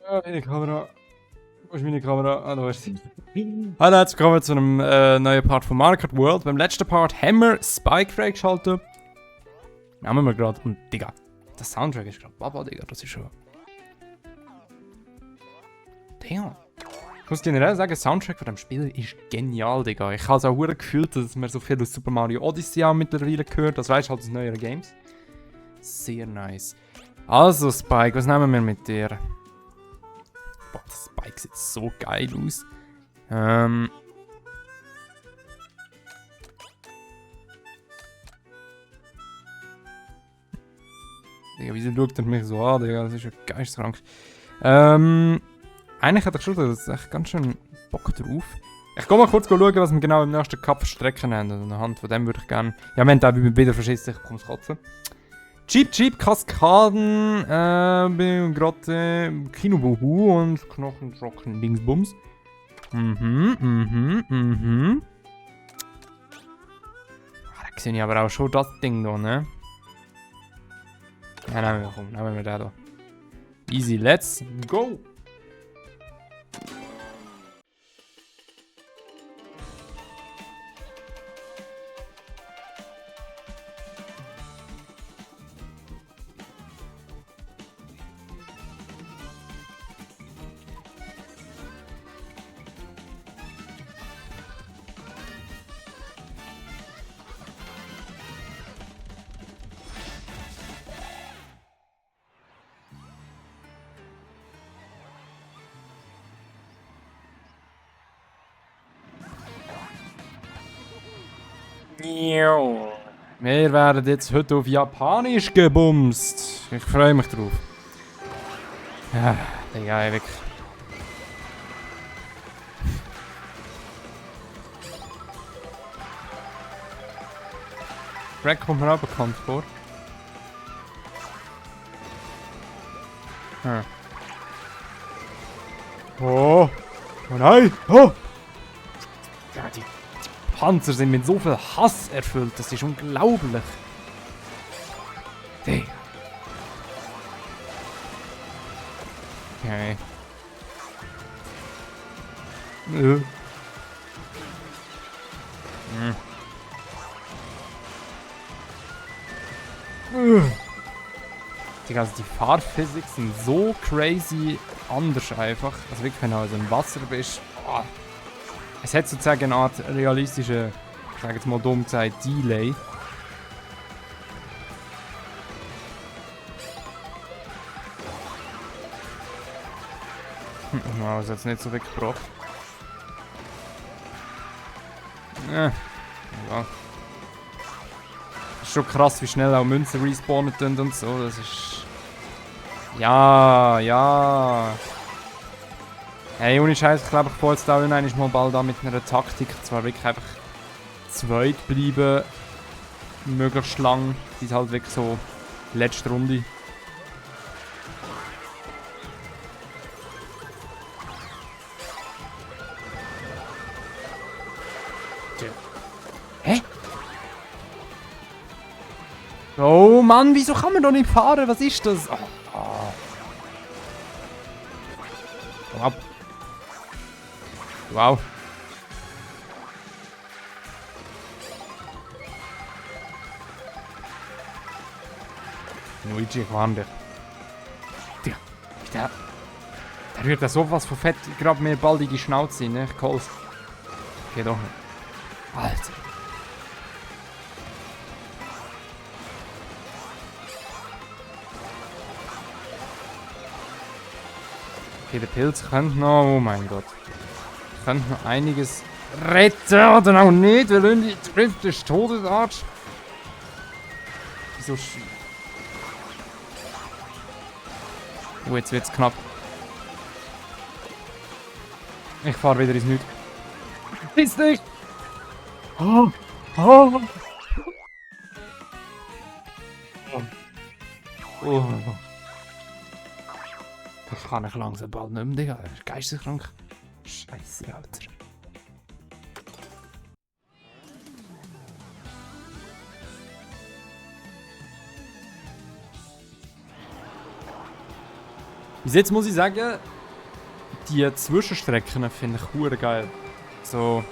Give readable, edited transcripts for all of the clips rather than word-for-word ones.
Ja, meine Kamera. Wo ist meine Kamera? Ah, da ist sie. Hallo, herzlich willkommen zu einem neuen Part von Mario Kart World. Beim letzten Part haben wir Spike freigeschaltet. Nehmen wir gerade. Und Digga, der Soundtrack ist gerade Baba, Digga. Das ist schon. Digga. Ich muss generell sagen, der Soundtrack von dem Spiel ist genial, Digga. Ich habe es auch verdammt gefühlt, dass man so viel aus Super Mario Odyssey auch mittlerweile gehört. Das weißt halt aus neueren Games. Sehr nice. Also, Spike, was nehmen wir mit dir? Boah, das Spike sieht so geil aus. Digga, wieso schaut er mich so an, Digga? Das ist ja geisteskrank. Eigentlich hätte ich schon das echt ganz schön Bock drauf. Ich gehe mal kurz schauen, was wir genau im nächsten Cup für Strecken haben. Und anhand von dem würde ich gerne... Ja, wenn der wieder verschissen, ich komme es kotzen. Cheap, Kaskaden, Grotte, Kinobuhu und Knochentrocken, Dingsbums. Da sehe ich aber auch schon das Ding da, ne? Ja, nehmen wir den da. Easy, let's go! Wir werden jetzt heute auf Japanisch gebumst. Ich freue mich drauf. Ja, Digga, wirklich. Rack kommt mir auch bekannt vor. Hm. Oh! Oh nein! Oh! Ja, die Panzer sind mit so viel Hass erfüllt, das ist unglaublich. Digga. Okay. Digga, also die Fahrphysik sind so crazy anders einfach. Also wirklich, wenn du also im Wasser bist. Oh. Es hat sozusagen eine Art realistische, ich sage jetzt mal dumm gesagt, Delay. Wow, das hat es nicht so weggebracht. Ja. Ist schon krass, wie schnell auch Münzen respawnen und so. Das ist. Ja. Hey, ohne Scheiß, ich glaube, ich fahre jetzt auch mal bald an mit einer Taktik. Zwar wirklich einfach zweit bleiben, möglichst lang, bis halt wirklich so letzte Runde. Hä? Oh Mann, wieso kann man doch nicht fahren? Was ist das? Oh. Komm ab. Wow. Luigi, ich warne dich. Der rührt da sowas von fett, gerade mir bald in die Schnauze, ne? Ich call's. Geh doch nicht. Alter. Okay, der Pilz könnte noch, oh mein Gott. Könnte noch einiges retten oder auch nicht, weil irgendwie trifft des Todesarsch. Wieso oh, jetzt wird's knapp. Ich fahr wieder ins Nichts. Ist nicht! Oh! Oh! Oh! Das kann ich langsam bald nicht mehr, Digga. Das ist geisteskrank. Scheiße, Alter. Bis jetzt muss ich sagen, die Zwischenstrecken finde ich hure geil. So.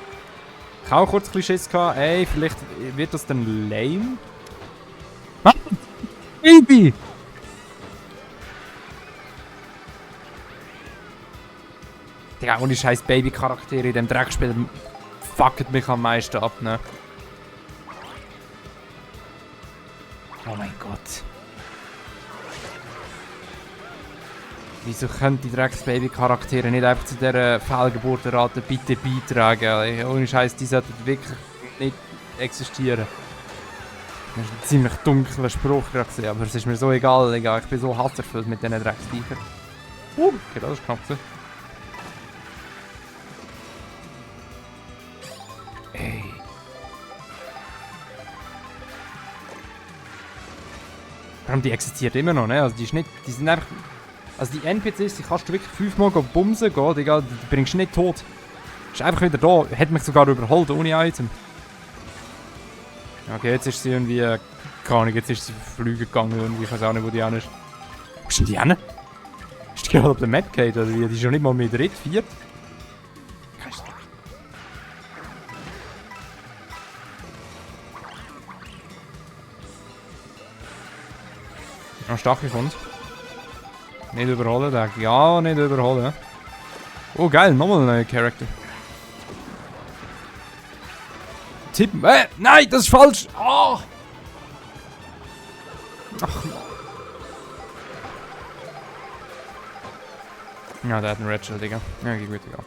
Ich habe auch kurz ein bisschen Schiss gehabt, ey, vielleicht wird das dann lame. Ah, Baby! Digga, ohne scheiß Baby-Charaktere in dem Dreckspiel fuckt mich am meisten ab, ne? Oh mein Gott. Wieso können die Drecks-Baby-Charaktere nicht einfach zu dieser Fehlgeburtenrate bitte beitragen? Ey, ohne Scheiß, die sollten wirklich nicht existieren. Das ist ein ziemlich dunkler Spruch gerade gesehen, aber es ist mir so egal, Digga. Ich bin so hasserfüllt mit diesen Drecksviechern. Okay, das ist knapp so. Ey. Vor allem, die existiert immer noch, ne? Also die ist nicht, die sind einfach... Also die NPCs, die kannst du wirklich 5-mal bumsen gehen, Digga, die bringst du nicht tot. Ist einfach wieder da, hat mich sogar überholt, ohne Item. Okay, jetzt ist sie irgendwie, keine Ahnung, jetzt ist sie fliegen gegangen irgendwie, ich weiß auch nicht, wo die hin ist. Wo ist denn die hin? Ist die gerade auf der Map gehabt, oder wie? Die ist schon nicht mal mehr dritt, viert? Keine Ahnung. Ein Stachel kommt. Nicht überholen, denke ich. Ja, nicht überholen. Oh, geil, nochmal ein neuer Charakter. Tippen. Nein, das ist falsch! Oh. Ach. Ja, der hat einen Red Shell, Digga. Ja, geht gut, Digga.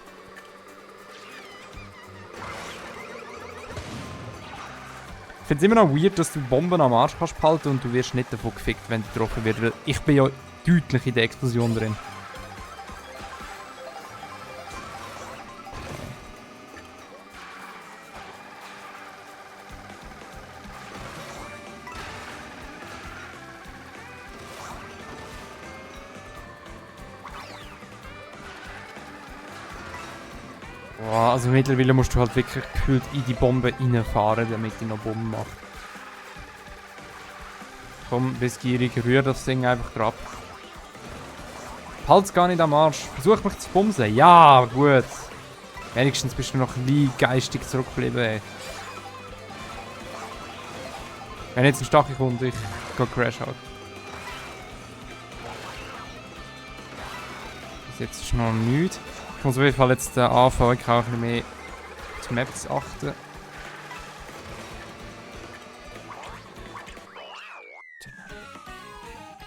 Ich finde es immer noch weird, dass du Bomben am Arsch kannst behalten und du wirst nicht davon gefickt, wenn du getroffen wirst. Ich bin ja deutlich in der Explosion drin. Boah, also mittlerweile musst du halt wirklich gefühlt in die Bombe reinfahren, damit die noch Bomben macht. Komm, bist gierig, rühr das Ding einfach drauf. Halt's gar nicht am Arsch. Versuch mich zu bumsen. Ja, gut. Wenigstens bist du noch nie geistig zurückgeblieben, ey. Wenn jetzt ein Stachel kommt, ich gehe Crash out. Bis jetzt ist noch nichts. Ich muss auf jeden Fall jetzt anfangen, ich kann auch ein bisschen mehr auf die Maps achten.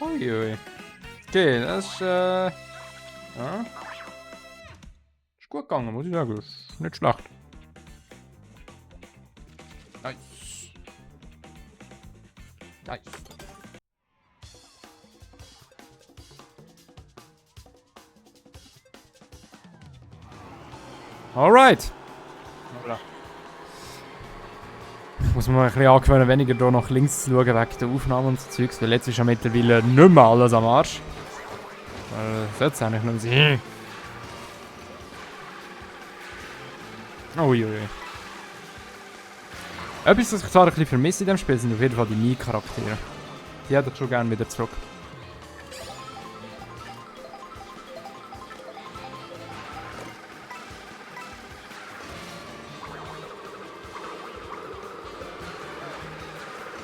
Uiui. Okay, das ist, ja. Ist gut gegangen, muss ich sagen. Ist nicht schlecht. Nice. Nice. Alright. Ich muss mir mal ein bisschen angewöhnen, weniger hier nach links zu schauen wegen der Aufnahmen und so Zeugs, weil jetzt ist ja mittlerweile nicht mehr alles am Arsch. Das sollte es eigentlich nur sein. Uiui. Etwas, was ich zwar ein bisschen vermisse in diesem Spiel, sind auf jeden Fall die Mii-Charaktere. Die hätte ich schon gerne wieder zurück.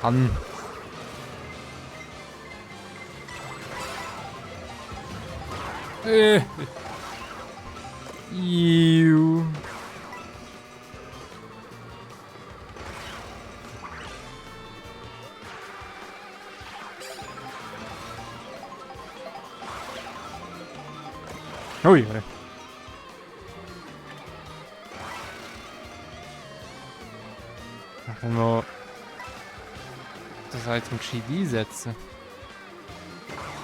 An. Iu. Ui, ui. Machen wir das Item gescheit einsetzen.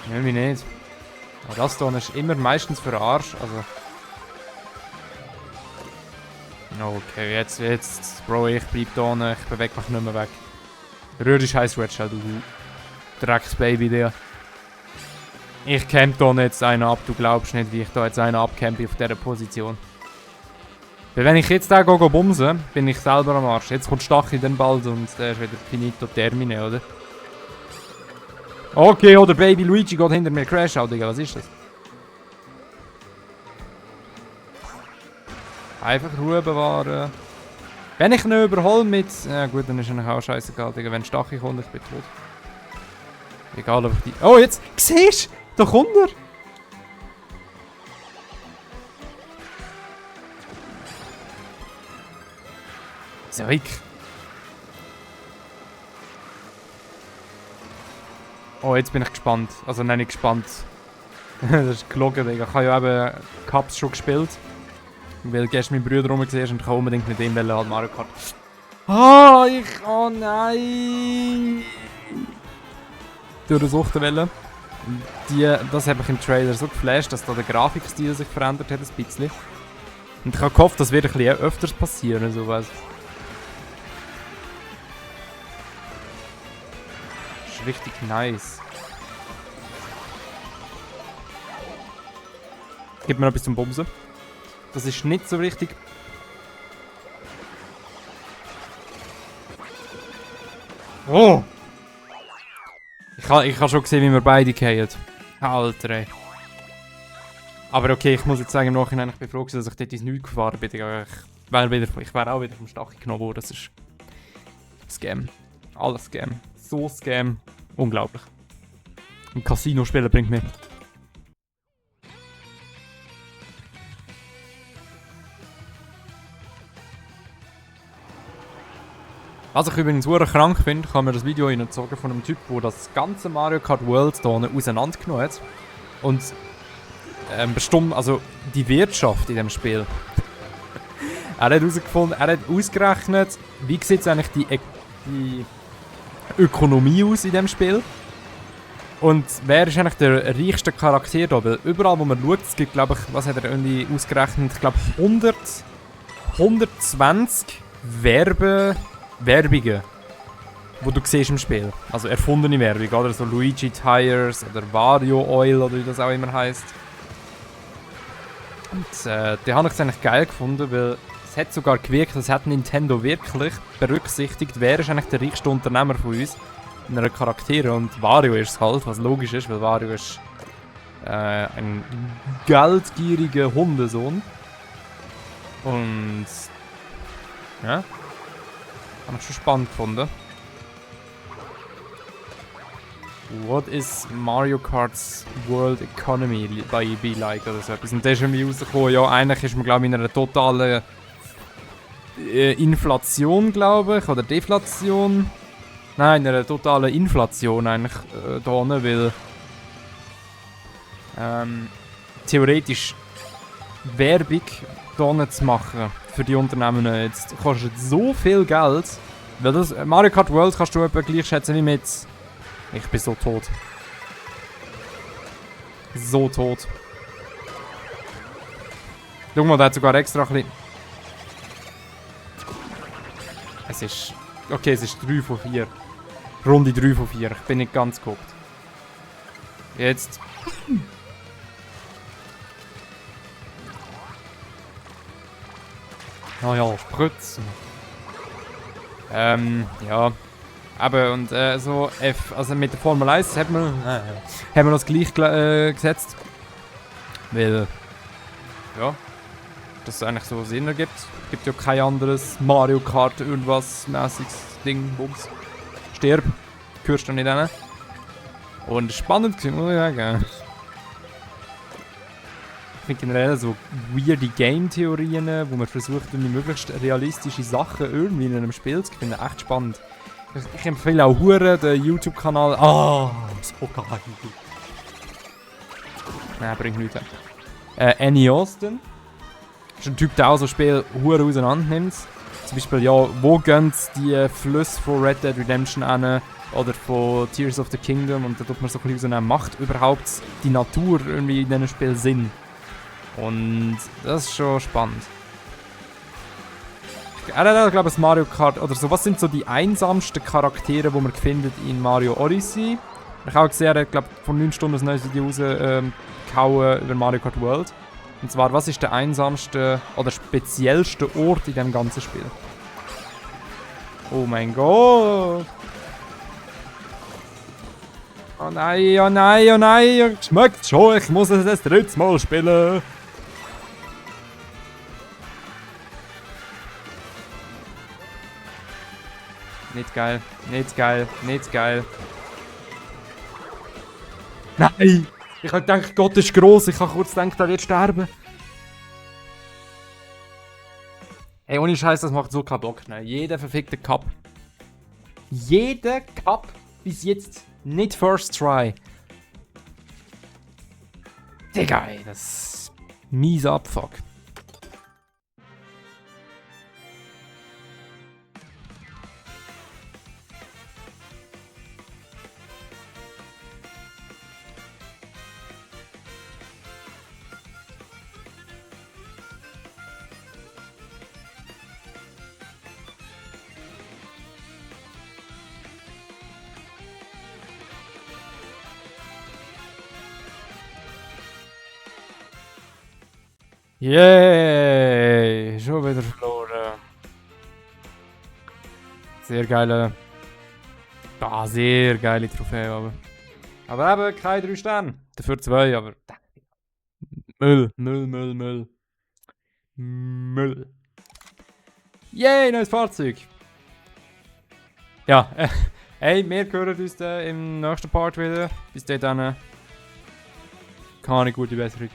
Irgendwie nicht. Aber das hier ist immer meistens für den Arsch, also... Okay, jetzt, Bro, ich bleib da unten, ich bewege mich nicht mehr weg. Rühr dich scheiß Red Shell, du Drecksbaby, der. Ich camp da jetzt einen ab, du glaubst nicht, wie ich da jetzt einen abcampe auf dieser Position. Weil wenn ich jetzt da gehe bumsen, bin ich selber am Arsch. Jetzt kommt Stachel dann bald und der ist wieder finito termine, oder? Okay, oder Baby Luigi geht hinter mir Crash out, Digga, was ist das? Einfach Ruhe bewahren. Wenn ich ihn überhole mit... Ja gut, dann ist er auch scheißegal, Digga. Wenn Stachel kommt, ich bin tot. Egal, ob ich die... Oh, jetzt! Siehst du? Da kommt er! Zeug. Oh, jetzt bin ich gespannt. Also, nein, nicht gespannt. Das ist gelogen, Digga. Ich habe ja eben Cups schon gespielt. Weil gestern mein Bruder rumgesehen ist und ich kann unbedingt mit ihm halt Mario Kart. Oh nein! Durch das Suchtenwelle. Das hat mich im Trailer so geflasht, dass da der Grafikstil sich verändert hat ein bisschen. Und ich habe gehofft, das wird ein bisschen öfters passieren, so was. Das ist richtig nice. Gib mir noch etwas zum Bumsen. Das ist nicht so richtig. Oh! Ich habe schon gesehen, wie wir beide fallen. Alter, ey. Aber okay, ich muss jetzt sagen, im Nachhinein, ich bin froh, dass ich dort ins Nichts gefahren bin. Ich wäre auch wieder vom Stachel genommen worden. Das ist Scam. Alles Scam. So Scam. Unglaublich. Ein Casino spielen bringt mir. Was ich übrigens sehr krank finde, kann mir das Video reingezogen von einem Typ, der das ganze Mario Kart World hier auseinandergenommen hat. Und bestimmt, also die Wirtschaft in dem Spiel. Er hat herausgefunden, er hat ausgerechnet, wie sieht eigentlich die Ökonomie aus in dem Spiel. Und wer ist eigentlich der reichste Charakter da? Weil überall, wo man schaut, es gibt, glaube ich, was hat er irgendwie ausgerechnet? Ich glaube 120 Werbungen, die du siehst im Spiel. Also erfundene Werbung, oder so Luigi Tires oder Wario Oil oder wie das auch immer heisst. Und die habe ich eigentlich geil gefunden, weil es hat sogar gewirkt, das hat Nintendo wirklich berücksichtigt, wer ist eigentlich der reichste Unternehmer von uns in einer Charaktere. Und Wario ist es halt, was logisch ist, weil Wario ist ein geldgieriger Hundesohn. Und ja, habe ich schon spannend gefunden. What is Mario Kart's World Economy be like oder so etwas? Und das ist irgendwie rausgekommen, ja, eigentlich ist man, glaube ich, in einer totalen Inflation, glaube ich, oder Deflation. Nein, in einer totalen Inflation eigentlich da, weil theoretisch Werbung hier zu machen für die Unternehmen jetzt kostet so viel Geld, weil das Mario Kart World kannst du etwa gleich schätzen wie mit... Ich bin so tot. So tot. Schau mal, der hat sogar extra ein bisschen... Es ist... Okay, es ist 3 von 4. Runde 3 von 4. Ich bin nicht ganz geguckt. Jetzt... Oh ja, Spritzen. Ja. Aber und so also mit der Formel 1 haben wir das gleich gesetzt. Weil, ja, das eigentlich so Sinn ergibt. Es gibt ja kein anderes Mario Kart irgendwas mäßiges Ding, Bums. Stirb, gehörst du nicht hin. Und spannend gewesen, muss ich sagen. Ich finde generell so weirde Game-Theorien, wo man versucht, möglichst realistische Sachen irgendwie in einem Spiel zu finden, echt spannend. Ich empfehle auch Hure den YouTube-Kanal. Ah, so geil. Nein, bringt nichts. Annie Austin. Das ist ein Typ, der auch so Spiele Hure auseinander nimmt. Zum Beispiel, ja, wo gehen die Flüsse von Red Dead Redemption hin? Oder von Tears of the Kingdom. Und da tut man so ein bisschen rausnehmen, macht überhaupt die Natur irgendwie in diesem Spiel Sinn? Und das ist schon spannend. Er hat, glaube ich, Mario Kart oder so. Was sind so die einsamsten Charaktere, die man findet in Mario Odyssey? Ich habe auch gesehen, er hat, glaube ich, vor 9 Stunden ein neues Video rausgehauen über Mario Kart World. Und zwar, was ist der einsamste oder speziellste Ort in dem ganzen Spiel? Oh mein Gott! Oh nein, oh nein, oh nein! Schmeckt schon, ich muss es das dritte Mal spielen! Nicht geil. Nicht geil. Nicht geil. Nein! Ich hab gedacht, Gott ist gross. Ich hab kurz gedacht, er wird sterben. Ey, ohne Scheiß, das macht so keinen Bock. Ne? Jeder verfickte Cup. Jeder Cup bis jetzt nicht First Try. Digga, ey, das ist mies Abfuck. Yay! Schon wieder verloren. Sehr geile. Ah, sehr geile Trophäe, aber. Aber eben keine 3 Sterne. Dafür 2, aber. Müll, Müll, Müll, Müll. Müll. Yay, neues Fahrzeug! Ja, hey, wir hören uns im nächsten Part wieder. Bis dahin, keine gute Besserung.